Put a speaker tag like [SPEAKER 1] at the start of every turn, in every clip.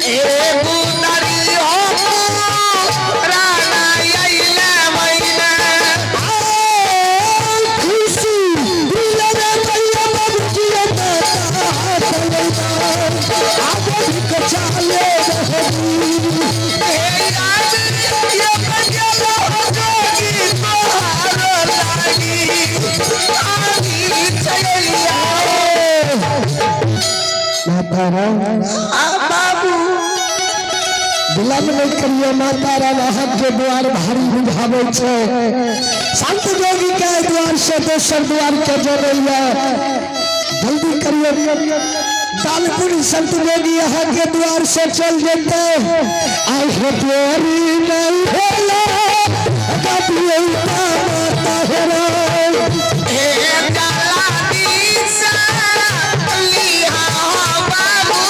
[SPEAKER 1] ए गुदरी हो राणा अइले मैना।
[SPEAKER 2] खुशी दिलरे मैया बाबूजी माता तलैना आगे भिक्षा ले रहली।
[SPEAKER 1] हे याद ये बजलो जोगी तोहारो लागी आगी चलिया।
[SPEAKER 2] माता राम
[SPEAKER 1] आ बाबू
[SPEAKER 2] विलम्ब नहीं करिए माता राम, अहाँ के द्वार भारी बुझाबै छै। संत जोगी के द्वार से दोसर द्वार के जोड़ैया, जल्दी करिए दानपुर। संत जोगी अहाँ के द्वार से चल जेतै। आइ हे तोरी नहीं होला कभी माता हेरा।
[SPEAKER 1] हे जाला दिशा लिहा बाबू।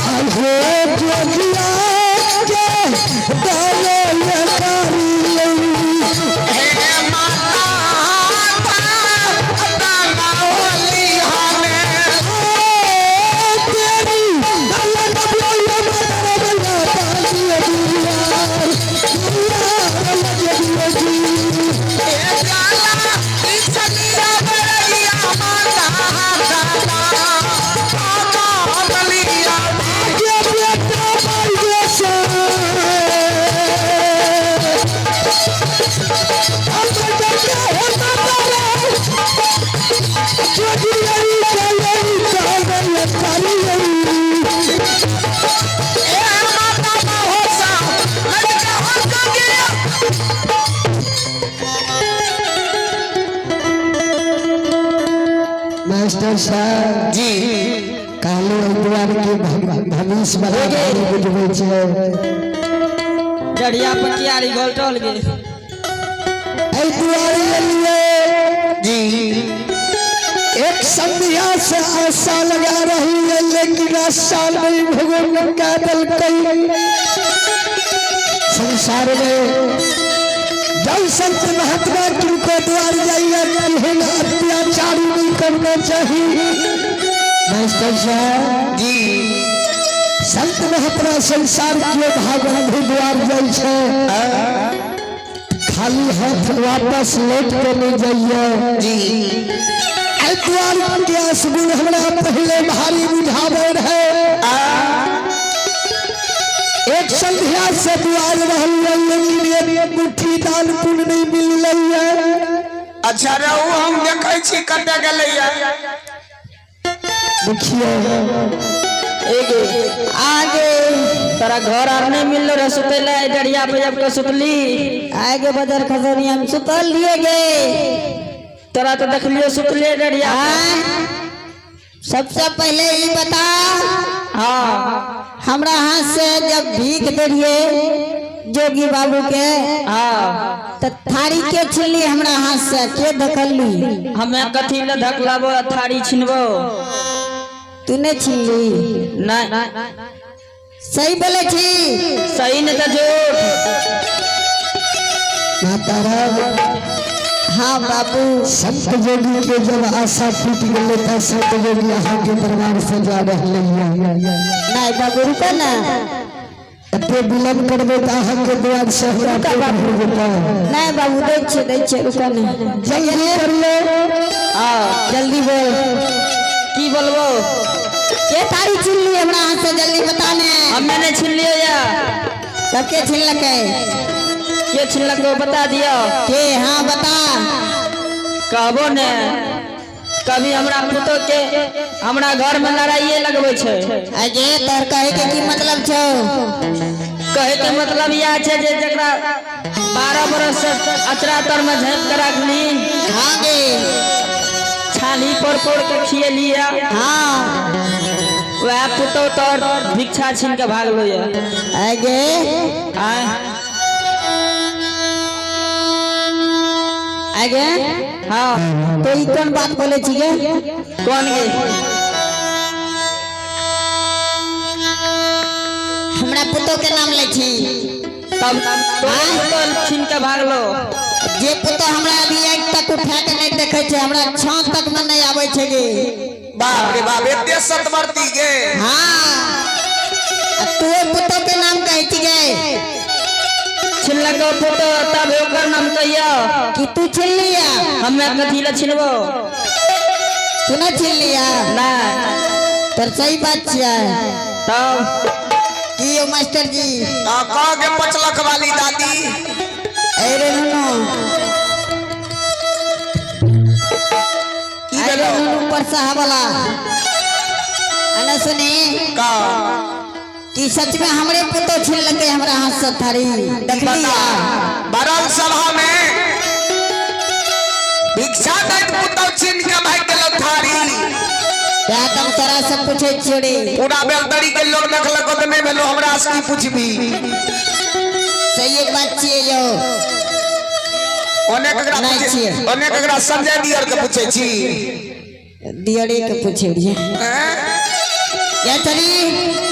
[SPEAKER 2] आइ हे जोगिया के दले करी।
[SPEAKER 1] हे माता दाना होली हमें।
[SPEAKER 2] तेरी दले कभी माता मैया पानी दुआर दुआर लगे जी।
[SPEAKER 1] हे जाला दिशा लिहा बरैया माता दाना माता लिया।
[SPEAKER 2] के बेटा भाई से हम बेटा होता तारा जोगी चले चले चली।
[SPEAKER 1] ए माता महोसा लड़का हो जोगिया।
[SPEAKER 2] मास्टर साहब
[SPEAKER 1] जी
[SPEAKER 2] कहले एहि द्वार के भविष्य बड़ा भारी बुझबै छै।
[SPEAKER 3] डरिया पकियारी गोलटोल गे।
[SPEAKER 2] एहि द्वार एलियै
[SPEAKER 1] जी
[SPEAKER 2] एक संध्या से आशा लगा रही है, लेकिन आशा नहीं भगवान का दलकई। संसार में जब संत महात्मा किनको द्वार जाइए केहन अत्याचारी नहीं करना चाहिए। मास्टर साहब
[SPEAKER 1] जी
[SPEAKER 2] संत महात्मा संसार के भागबंधु द्वार जाइ छै, खाली हाथ वापस लौट के नहीं जाइए।
[SPEAKER 1] जी
[SPEAKER 2] एहि द्वार के असगुण हमरा पहले भारी बुझाबै रहे। एक संध्या से द्वार रहल, लेकिन एक मुट्ठी दान पुण्य नहीं मिललै है।
[SPEAKER 1] अच्छा रहू, हम देखै छी कतऽ गेलैया।
[SPEAKER 2] देखिए।
[SPEAKER 3] एगे
[SPEAKER 4] आगे
[SPEAKER 3] तोरा घर आर नहीं मिललो रहे सुतै ले, डरिया पे जब के सुतली?
[SPEAKER 4] आगे बदर खसनी हम सुतल लिए गे।
[SPEAKER 3] तोरा तो देखलियो सुतले डरिया पे।
[SPEAKER 4] आय, सबसे पहले ई बता।
[SPEAKER 3] हाँ।
[SPEAKER 4] हमरा हाथ से जब भीख देलिए जोगी बाबू के तो थारी के छिनली हमरा हाथ से, के धकलली?
[SPEAKER 3] हमें कथी ले धकलाबो आ थारी छिनबो?
[SPEAKER 4] तू ने छिनली?
[SPEAKER 3] नहीं।
[SPEAKER 4] सही बोले छी?
[SPEAKER 3] सही नहीं तो झूठ।
[SPEAKER 2] माता राम।
[SPEAKER 4] हाँ बाबू।
[SPEAKER 2] संत जोगी के जब आशा टूट गेलै तऽ संत जोगी अहाँ के दरबार से जा रहलै है।
[SPEAKER 4] नहीं बाबू, रुको ना।
[SPEAKER 2] एते विलम्ब करबै तऽ अहाँ के द्वार से हमरा पेट भरि जेतै।
[SPEAKER 4] नहीं बाबू, दै छियै, दै छियै, रुको ना।
[SPEAKER 2] जल्दी करियौ।
[SPEAKER 3] हाँ।
[SPEAKER 4] जल्दी बोल।
[SPEAKER 3] की बोलबो?
[SPEAKER 4] के थारी छिनली हमरा हाथ से, जल्दी बता ने।
[SPEAKER 3] हमें नहीं छिन लियो या।
[SPEAKER 4] तब के छिनलकै?
[SPEAKER 3] के छिनलको बता दियो।
[SPEAKER 4] के? हाँ, बता।
[SPEAKER 3] कहबो ने, कभी हमरा पुतो के हमरा घर में लड़ाइए लगबै छै।
[SPEAKER 4] अजे तोहर कहे के की मतलब छौ?
[SPEAKER 3] कहे के मतलब यह छै जे जकरा 12 बरस से अचरा तर में झाँपि के रखली,
[SPEAKER 4] हाँ गे।
[SPEAKER 3] छाली पर पोर के खियलिया, वह पुतो तोर भिक्षा छीन के भागलो ये।
[SPEAKER 4] अगे।
[SPEAKER 3] आय।
[SPEAKER 4] अगे।
[SPEAKER 3] हाँ।
[SPEAKER 4] तो ई कोन बात बोले छी गे?
[SPEAKER 3] कौन गे?
[SPEAKER 4] हमरा पुतो के नाम लै छी।
[SPEAKER 3] तब तोर पुतो छीन के भागलो।
[SPEAKER 4] जे पुतो हमरा अभी एक तक उठा के नहीं देखे छै, हमरा छाँव तक में नहीं आबै छै गे।
[SPEAKER 1] बाप रे बाप, एते सतवर्ती गे?
[SPEAKER 4] हाँ।
[SPEAKER 3] छिनलको पुतोह तब ओकर नाम कहियो।
[SPEAKER 4] कि तू छिन लिया?
[SPEAKER 3] हमे कथी लए छिनबो?
[SPEAKER 4] तू ना छिन लिया?
[SPEAKER 3] नहीं।
[SPEAKER 4] तोर सही बात छियै।
[SPEAKER 3] तब
[SPEAKER 4] की यौ मास्टर जी?
[SPEAKER 1] आ कह के पचलख वाली दादी।
[SPEAKER 4] अरे नुनू।
[SPEAKER 1] की
[SPEAKER 4] अरे
[SPEAKER 1] भेलो?
[SPEAKER 4] नुनू परसा वाला अने सुनी।
[SPEAKER 1] का?
[SPEAKER 4] कि सच में हमरे पुतो छीन लगे हमरा हाथ से थारी देखली?
[SPEAKER 1] बता, बरल सभा में भिक्षा दैत पुतौ छीन के भागि गेलो थारी।
[SPEAKER 4] क्या तुम तोरा से पूछे छियो रे?
[SPEAKER 1] पूरा बेलतरी के लोग देखलको तऽ नहि भेलो, हमरा से की पूछबी?
[SPEAKER 4] सही एक बात छियै यौ।
[SPEAKER 1] ओने ककरा
[SPEAKER 4] नहि
[SPEAKER 1] पूछे
[SPEAKER 4] छियै।
[SPEAKER 1] ओने ककरा संजय दियर के पूछे छी?
[SPEAKER 4] दियरे के पूछे रहियै।
[SPEAKER 1] हैं?
[SPEAKER 4] या चली।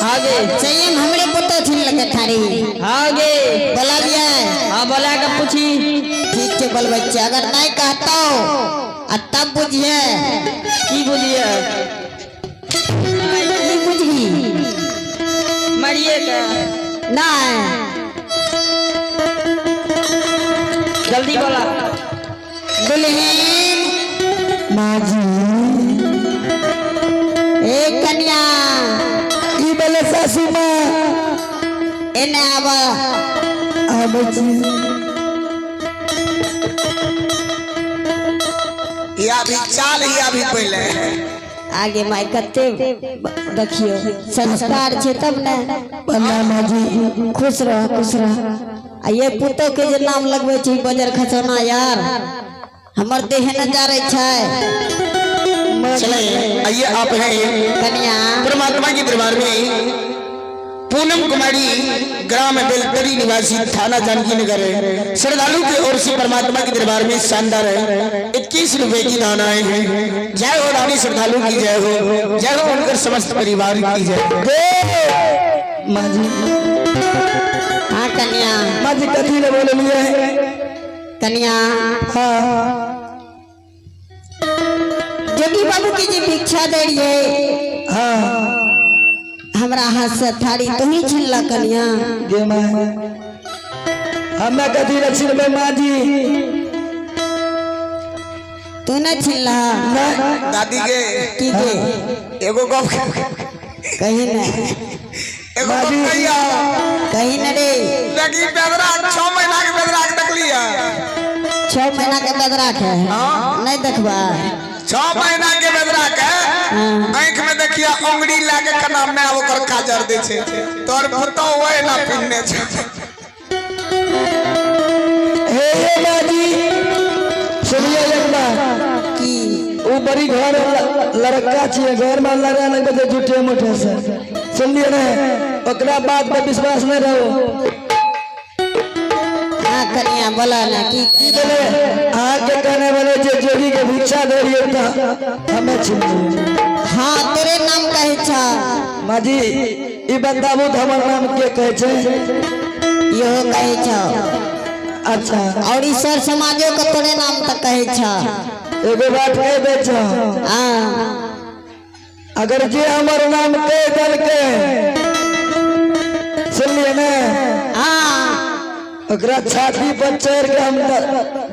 [SPEAKER 3] आगे।
[SPEAKER 4] सही में हमरे पुतो छीन लगे थारी?
[SPEAKER 3] आगे।
[SPEAKER 4] बोला लिया?
[SPEAKER 3] हाँ, बोला के पूछी।
[SPEAKER 4] ठीक छै, बोलबै छियै। अगर नहीं कहतो आ तब बुझिए।
[SPEAKER 3] की बुझिए?
[SPEAKER 4] की बुझबी?
[SPEAKER 3] मरिए के।
[SPEAKER 4] नहीं।
[SPEAKER 3] जल्दी बोला।
[SPEAKER 4] दुल्हन।
[SPEAKER 2] माँ जी।
[SPEAKER 4] ए कन्या।
[SPEAKER 2] की बोले सासू माँ?
[SPEAKER 4] एने आब।
[SPEAKER 2] आबै छी।
[SPEAKER 1] या भी चाल या भी पहिले।
[SPEAKER 4] आगे माय, कते देखियो संस्कार छै तब ने।
[SPEAKER 2] प्रणाम माँ जी।
[SPEAKER 4] खुश रह, खुश रह। आ ये पुतोह के जे नाम लगबै छै बजर खसौना यार, हमर देह न जा रहे छै।
[SPEAKER 1] चले आइए, आप हैं
[SPEAKER 4] कन्या।
[SPEAKER 1] परमात्मा के दरबार में पूनम कुमारी, ग्राम बेलतरी निवासी, थाना जानकी नगर, श्रद्धालु की ओर से परमात्मा के दरबार में शानदार 21 रुपए की दान आए हैं। जय हो रानी श्रद्धालु की जय हो, जय हो उनकर समस्त परिवार की जय।
[SPEAKER 2] माँ जी।
[SPEAKER 4] हाँ कन्या।
[SPEAKER 2] माँ जी, कथी ले बोललिए?
[SPEAKER 4] कन्या।
[SPEAKER 2] हाँ।
[SPEAKER 4] जोगी बाबू की जे भिक्षा दे रहिए हमरा हाथ से थारी तुही छिनला कन्या?
[SPEAKER 2] गे माँ, हमे कथी ले छिनबै माँ जी?
[SPEAKER 4] तू न छिनला?
[SPEAKER 2] नहीं।
[SPEAKER 1] दादी के।
[SPEAKER 4] की के?
[SPEAKER 1] एगो गप।
[SPEAKER 4] कही न।
[SPEAKER 1] एगो गप कहिया।
[SPEAKER 4] कही न रे।
[SPEAKER 1] देखी बेदरा, 6 महीना के बेदरा के देखलिया?
[SPEAKER 4] 6 महीना के बदरा के नहीं देखबा।
[SPEAKER 1] 6 महीना के बेदरा के आँख में देखिया, उंगली लाके कना माय ओकर काजर दै छै। तोर पुतौ ओहि ना पिन्ने छै।
[SPEAKER 2] हे हे माँ जी, सुनिए एक बात।
[SPEAKER 4] की?
[SPEAKER 2] उ बड़ी घर लड़का छियै, घर में लड़ाई लगबै छै झूठे मूठे से, सुनलिए ने? ओकरा बात पर विश्वास नहीं रहो।
[SPEAKER 4] हाँ कन्या, बोला ना की?
[SPEAKER 2] की बोले, अहाँके कहने वाले जे जोगी के भिक्षा दे रहियै तऽ हमे छिन लियै।
[SPEAKER 4] हाँ, तोरे नाम कहै छ।
[SPEAKER 2] माँ जी, ई बताबू तऽ हमर नाम के कहै छै?
[SPEAKER 4] इहो कहै छ।
[SPEAKER 2] अच्छा।
[SPEAKER 4] और ई सर समाजो के तोरे नाम तक कहै छ।
[SPEAKER 2] एगो बात कह दै छ।
[SPEAKER 4] हाँ।
[SPEAKER 2] अगर जे हमर नाम कह देलकै, सुनलिए ने?
[SPEAKER 4] हाँ।
[SPEAKER 2] ओकरा छाती पर चढ़ के हम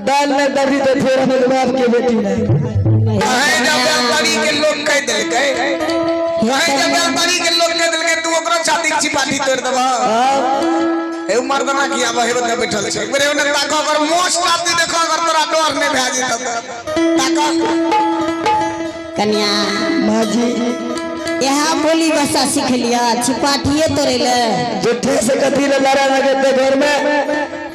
[SPEAKER 2] दाल नहीं दर्दी तो फिर हम बाप के बेटी नहीं।
[SPEAKER 1] कहे जब बेलतरी के लोग कह देलकै, कहे जब बेलतरी के लोग कह देलकै, तू ओकरो छाती के चिपाटी तोड़ देबह?
[SPEAKER 2] हाँ।
[SPEAKER 1] हे मर्दना किया बहे बता बैठल छै? एक बेर ओने ताको, अगर मोछ टापी देखो, अगर तोरा डर नहीं भए जेतौ तऽ ताको।
[SPEAKER 4] कन्या।
[SPEAKER 2] माँ जी।
[SPEAKER 4] यहाँ बोली भाषा सीख लिया छिपाटिए तोरे ले।
[SPEAKER 2] झूठे से कथी ले लड़ाई लगेते घर में?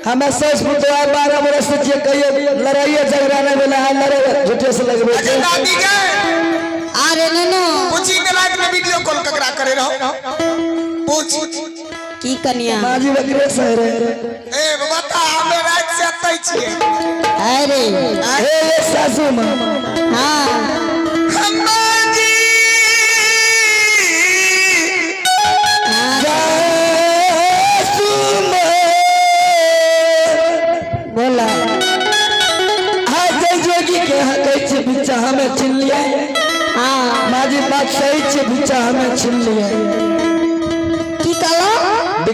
[SPEAKER 2] हमें सस पुतोह 12 बरस से छियै, कहियो लड़ाइए झगड़ा नहीं भेलै। आइ लड़ाई झूठे से लगबै
[SPEAKER 1] अच्छा
[SPEAKER 2] छै।
[SPEAKER 1] दादी के।
[SPEAKER 4] अरे ननू।
[SPEAKER 1] पूछी के रात में वीडियो कॉल ककरा करे रहो, पूछ।
[SPEAKER 4] की कन्या?
[SPEAKER 2] माँ जी, बकरे से रे।
[SPEAKER 1] ए बता, हमे रात से अतै छियै।
[SPEAKER 4] अरे।
[SPEAKER 2] हे हे सासू माँ।
[SPEAKER 4] हाँ।
[SPEAKER 1] हम्मा जी।
[SPEAKER 2] सासू माँ।
[SPEAKER 4] बोला।
[SPEAKER 2] हाँ, जय जोगी के यहाँ कहै छियै भिक्षा हमें छीन लियै।
[SPEAKER 4] हाँ।
[SPEAKER 2] माँ जी, बात सही छै, भिक्षा हमें छीन लियै।